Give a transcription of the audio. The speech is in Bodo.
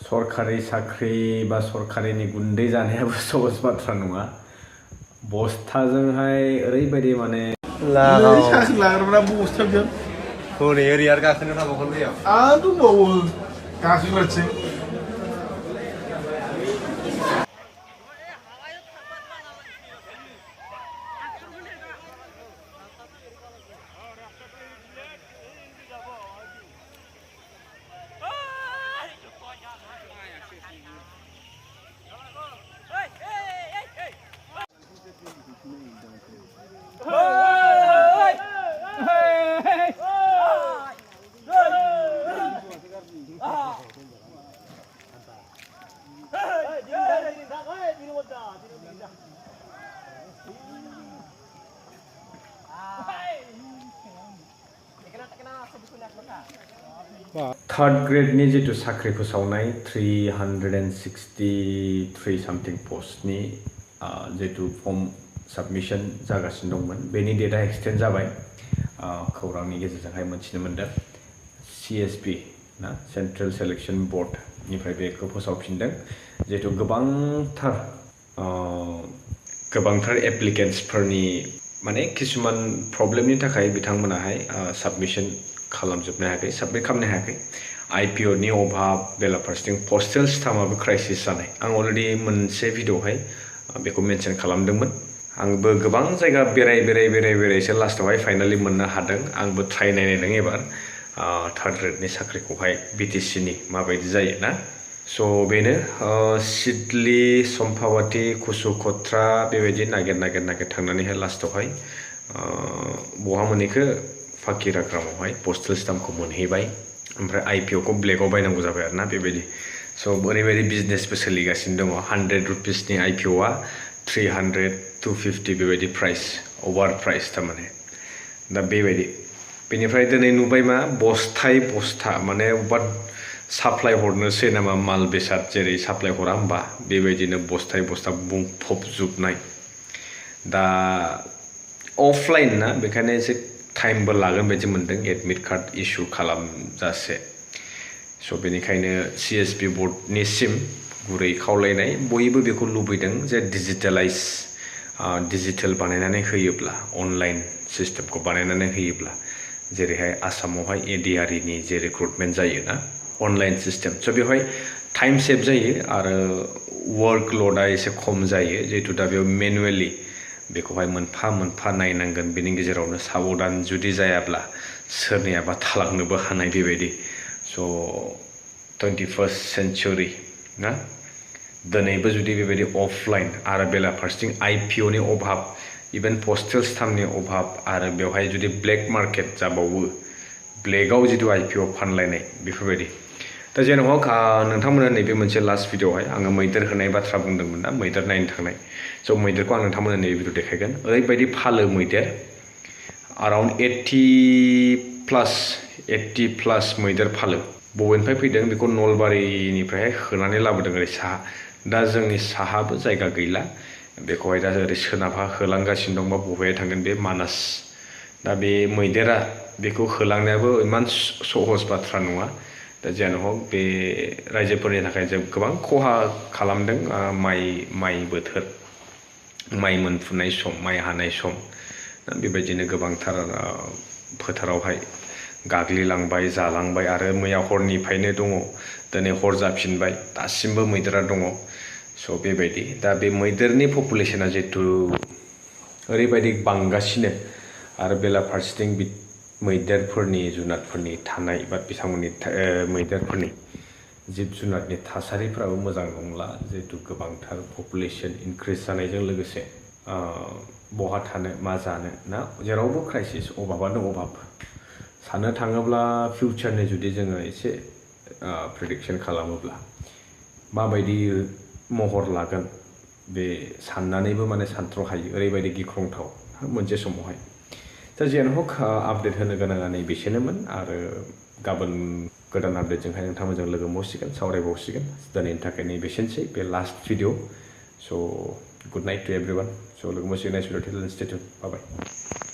सरकारि साख्रि बा सरकारिनि गुन्दै जानायाबो सहज बाथ्रा नङा बस्थाजोंहाय ओरैबायदि माने साख्रि लाग्राफ्रा बस्थाजों हनै ओरै आरो गाखोनो थाबावगोन दैयाव आरो दंबावो गाखोग्राथिं थर्ड ग्रेडनि जितु साख्रि फोसावनाय 363 सामथिं पस्टनि जितु फर्म साबमिशन जागासिनो दंमोन बेनि डेटआ एक्सटेन्ड जाबाय खौरांनि गेजेरजोंहाय मोनथिनो मोनदों CSP ना सेन्ट्रेल सेलेक्शन बोर्ड निफ्राय बेखौ फोसावफिनदों जितु गोबांथार एप्लिकेन्ट्सफोरनि माने किसुमान प्रब्लेमनि थाखाय बिथांमोनाहाय साबमिशन खालामजोबनो हायाखै साबमिट खालामनो हायाखै IPO नि अभाब बेलाफारसेथिं पस्टेल स्टाम्पआबो क्राइसिस जानाय आं अलरेडि मोनसे भिडिअ'हाय बेखौ मेनसन खालामदोंमोन आंबो गोबां जायगा बेरायसो लास्टआवहाय फाइनाली मोननो हादों आंबो ट्राइ नायनायदों एबार थर्ड ग्रेडनि साख्रिखौहाय BTC नि माबायदि जायो ना स' बेनो सिडली सम्पावती कुसुकत्रा बेबायदि नागिर थांनानैहाय लास्टआवहाय बहा मोनहैखो फाकिराग्रामावहाय पस्टेल स्टाम्पखौ मोनहैबाय ओमफ्राय IPO खौ ब्लेकआव बायनांगौ जाबाय आरोना बेबायदि स' ओरैबायदि बिजनेसबो सोलिगासिनो दङ 100 रुपिसनि IPOआ 300 250 बेबायदि प्राइस अभार प्राइस थारमाने दा बेबायदि बेनिफ्राय दिनै नुबाय मा बस्था माने अबा साप्लाय हरनोसै नामा माल बेसाद जेरै साप्लाय हरा होमबा बेबायदिनो बस्था बुंफबजोबनाय दा अफलाइन ना बेखायनो एसे टाइमबो लागोन बायदि मोनदों एडमिट कार्ड इस्यु खालामजासे स' बेनिखायनो CSP बोर्डनिसिम गुरै खावलायनाय बयबो बेखौ लुबैदों जे डिजिटेल बानायनानै होयोब्ला अनलाइन सिस्टेमखौ बानायनानै होयोब्ला जेरैहाय आसामावहाय ADRE नि जे रिक्रुटमेन्ट जायो ना अनलाइन सिस्टेम स' बेवहाय टाइम सेभ जायो आरो वर्कल'डआ एसे खम जायो जिहेतु दा बेयाव मेनुवेलि बेखौहाय मोनफा नायनांगोन बेनि गेजेरावनो साबधान जुदि जायाब्ला सोरनियाबा थालांनोबो हानाय बेबायदि स' 21st सेन्चुरि ना दिनैबो जुदि बेबायदि अफलाइन आरो बेलाफारसेथिं IPO नि अभाब इभेन पस्टेल स्टाम्पनि अभाब आरो बेवहाय जुदि ब्लेक मार्केट जाबावो ब्लेकआव जितु IPO फानलायनाय बेफोरबायदि दा जेन'बा नोंथांमोना नैबे मोनसे लास्ट भिडिअ'आवहाय आङो मैदेर होनाय बाथ्रा बुंदोंमोन ना मैदेर नायनो थांनाय स' मैदेरखौ आं नोंथांमोना नैबे भिडिअ देखायगोन ओरैबायदि फालो मैदेर अराउन्ड 80 प्लास मैदेर फालो बबेनिफ्राय फैदों बेखौ नलबारिनिफ्राय होनानै लाबोदों ओरै साहा दा जोंनि साहाबो जायगा गैला बेखौहाय दा ओरै सोनाबहा होलांगासिनो दंबा बबेहाय थांगोन बे मानास दा बे मैदेरा बेखौ होलांनायाबो इमान सहज बाथ्रा नङा दा जियानो हक बे रायजोफोरनि थाखाय जों गोबां खहा खालामदों माइ बोथोर माइ मोनफुनाय सम माइ हानाय सम बेबायदिनो गोबांथार फोथारावहाय गाग्लिलांबाय जालांबाय आरो मैया हरनिफ्रायनो दङ दिनै हर जाफिनबाय दासिमबो मैदेरा दङ स' बेबायदि दा बे मैदेरनि पपुलेसना जितु ओरैबायदि बांगासिनो आरो बेलाफारसेथिं मैदेरफोरनि जुनादफोरनि थानाय बा बिथांमोननि मैदेरफोरनि जिब जुनारनि थासारिफ्राबो मोजां नंला जितु गोबांथार पपुलेसन इनक्रिज जानायजों लोगोसे बहा थानो मा जानो ना जेरावबो क्राइसिस अभाबानो अभाब साननो थाङोब्ला फिउचारनि जुदि जोङो एसे प्रेडिक्सन खालामोब्ला माबायदि महर लागोन बे साननानैबो माने सानथ्र'हायि ओरैबायदि गिख्रंथाव मोनसे समावहाय दा जियानो हक आपडेट होनो गोनाङा नैबेसेनोमोन आरो गाबोन गोदान आपडेटजोंहाय नोंथांमोनजों लोगो मोनसिगोन सावरायबावसिगोन दिनैनि थाखाय नैबेसेनोसै बे लास्ट भिडिअ स' गुड नाइट टु एभ्रिवान स' लोगो मोनसिगोन नेक्स्ट भिडिअ टिल देन स्टे टिउन बाय बाय